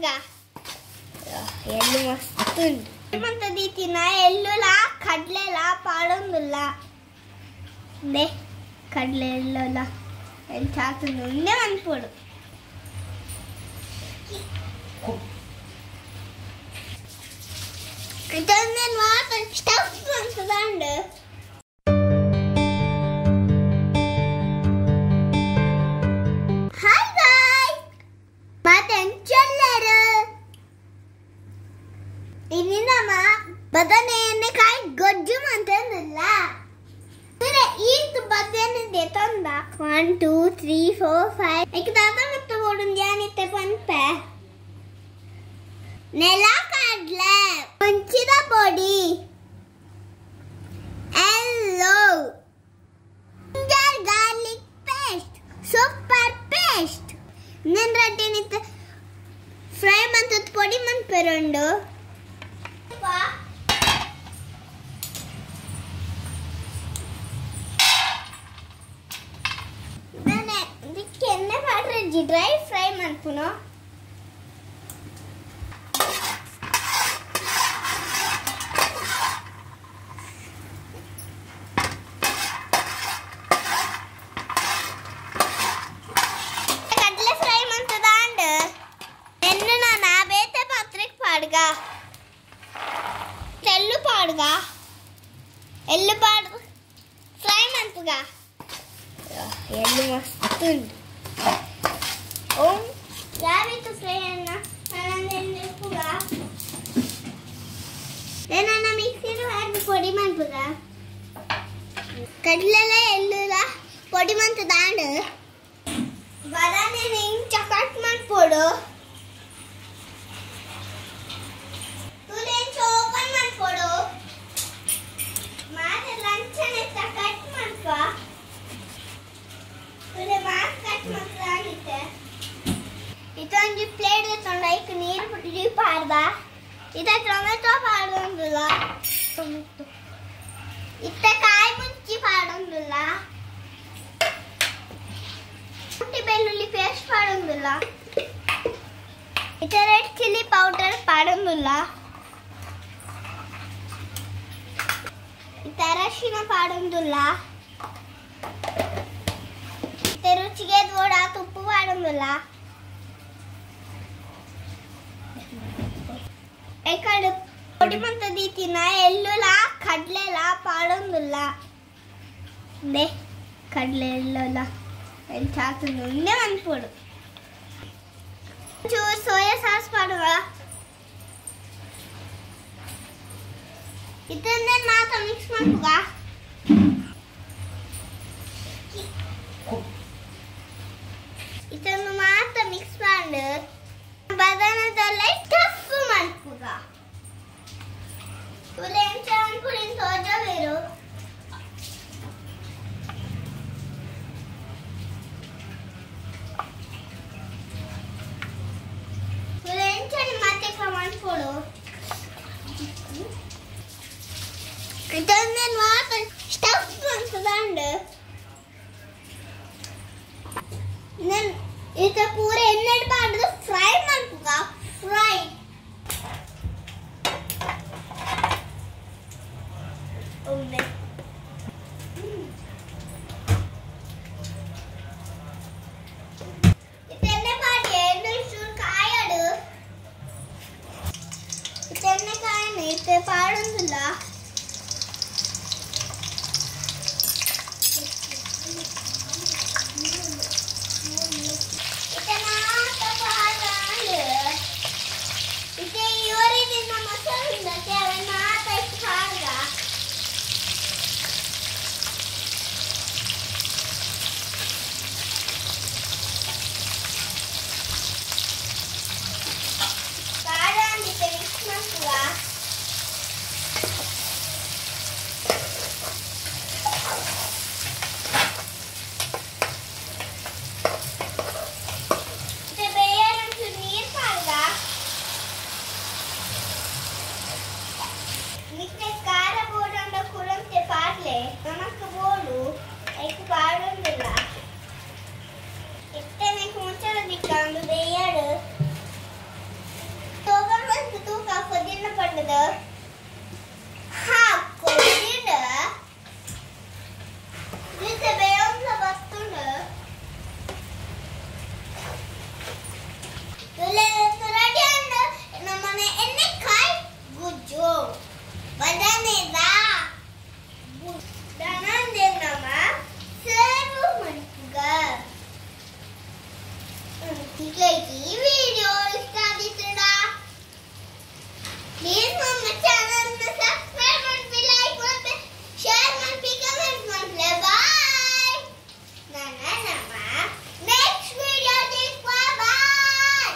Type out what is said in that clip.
ಮನ್ಪುಗ ಎಳ್ಳು ಮಸ್ತ್ ಉಂಡು ಮಂತ ದೀತಿನ ಎಳ್ಳುಲ ಕಡ್ಲೆಲ ಪಾಡೊಂದುಲ್ಲ they ಕಡ್ಲೆ ಎಳ್ಳುಲ ಎಂಚಾತುಂಡು ಉಂಡೆ ಮನ್ಪೊಡು ಇದನ್ನೇನು ಮಾತ್ರ ಸ್ಟಫ್ ಅಂತದಂಡು. ಹಾಯ್ ಗಾಯ್ಸ್, ಮತ್ತೆ ಇನ್ನು ನಮ್ಮ ಬದನೆಕಾಯಿ ಗೊಜ್ಜು ಅಂತಂದಿಲ್ಲ. ಈತ್ ಬದನೆ ತಂದ 1 2 3 4 5 ಈಗ ದಾದ ಮತ್ತೆ ಓಡುಂದ್ಯಾನಿತ್ತೆ ಪನ್ಪೆ ನೆಲ ಕಡ್ಲೆ ಮುಂಚಿದ ಪೊಡಿ ಎಲ್ಲೋ ginger garlic paste super paste ನನ್ನ ರಡ್ಡಿನಿತ್ತ ಫ್ರೈ ಮಂತದ ಪೊಡಿ ಮನ್ಪೆರುಂಡು. ಎಣ್ಣೆ ಪಾಡ್ರೆಜ್ಜಿ ಡ್ರೈ ಫ್ರೈ ಮನ್ಪುನು. ಕಡಲೆ ಫ್ರೈ ಮಂತದಾಂಡ್ ಎಣ್ಣೆ ನಾನು ಬೇತೆ ಪಾತ್ರೆಗೆ ಪಾಡ್ಗ ತೆಲ್ಲು ಪಾಡ್ಗ ಎಳ್ಳು ಪಾಡ್ ಫ್ರೈ ಮನ್ಪುಗ ಎಳ್ಳು ಮಸ್ತ್ ಉಂಡು. ಓಂ ಯಾವಿತ್ತು ಫ್ರೈ ಅನ್ನ ನಾನು ನನ್ನ ಮಿಕ್ಸಿರು ಹಾಕಿ ಪೊಡಿ ಮನ್ಪುಗ ಕಡಲೆಲ್ಲ ಎಳ್ಳುಲ ಪೊಡಿ ಮಂತದಾಂಡ್ ಬದನೆ ಇಂಚ ಕಟ್ ಮನ್ಪೊಡು ತುಲೆಂಚ ಓಪನ್ ಮನ್ಪೊಡು ಮಾತೆ ಲಂಚನೆ ಕಟ್ ಮನ್ಪ ತುಲೆ ಮಾಸ್ ಕಟ್ ಮಂತದಾಂಡಿತ್ತೆ. ಇದೊಂದು ಪ್ಲೇಟ್ ತೊಂಡ ಐಕ್ ನೀರು ಬಿಟ್ಟು ಪಾಡ್ದ ಇದ ಟೊಮೆಟೊ ಪಾಡೊಂದುಲ್ಲ ಟೊಮೆಟೊ ಇತ್ತ ಕಾಯಿ ಮುಂಚಿ ಪಾಡೊಂದುಲ್ಲ ಶುಂಠಿ ಬೆಳ್ಳುಳ್ಳಿ ಪೇಸ್ಟ್ ಪಾಡೊಂದುಲ್ಲ ಇತ್ತ ರೆಡ್ ಚಿಲ್ಲಿ ಪೌಡರ್ ಪಾಡೊಂದುಲ್ಲ ಇತ್ತ ಅರಶಿನ ಪಾಡೊಂದುಲ್ಲ ಇತ್ತ ರುಚಿಗೆ ದೋಡ ತುಪ್ಪು ಪಾಡೊಂದುಲ್ಲ. ಎಕಡೆ ಪೊಡಿ ಮಂತ ದೀತಿನ ಎಳ್ಳುಲ ಕಡ್ಲೆಲ ಪಾಡೊಂದುಲ್ಲ they ಕಡ್ಲೆ ಎಳ್ಳುಲ ಎಂಚಾತುಂಡು ಉಂಡೆ ಮನ್ಪೊಡು. ಚೂರು ಸೋಯಾ ಸಾಸ್ ಪಾಡುವ ಇದನ್ನೇ ಮಾತ್ರ ಮಿಕ್ಸ್ ಮನ್ಪುಗ. ಇದನ್ನು ಮಾತ್ರ ಮಿಕ್ಸ್ ಮಾಡಿ ಬದನದಲ್ಲ ಸ್ಟಫ್ ಮನ್ಪುಗ. ತುಲೆಂಚ ಅನ್ಪುಡಿನ ತೋಜವೇರು ತುಲೆಂಚನಿ ಮತ್ತೆ ಮನ್ಪೊಡು. ಇದನ್ನೇನು ಮಾತ್ರ ಸ್ಟಫ್ ಅಂತದಂಡು. ಇದು ಪೂರ ಎಣ್ಣೆ ಪಾಡ್ದು ಫ್ರೈ ಮನ್ಪುಗ ಫ್ರೈ. ಒಮ್ಮೆ ಇದನ್ನೇ ಪಾಡಿ ಎಣ್ಣೆ ಚೂರು ಕಾಯಡು ಇದನ್ನೇ ಕಾಯನ ಇತ್ತೆ ಪಾಡೊಂದಿಲ್ಲ. ಈ ವಿಡಿಯೋ ಇಷ್ಟ ಆದಿತ್ತುಂಡ ಪ್ಲೀಸ್ ನಮ್ಮ ಚಾನಲ್ ಸಬ್ಸ್ಕ್ರೈಬ್ ಮಾಡ್ಪಿ, ಲೈಕ್ ಮಾಡ್ಪಿ, ಶೇರ್ ಮಾಡ್ಪಿ, ಕಮೆಂಟ್ ಮಾಡ್ಪಿ. ಬಾಯ್. ನನ್ನ ನಮ್ಮ ನೆಕ್ಸ್ಟ್ ವಿಡಿಯೋ. ಬಾಯ್.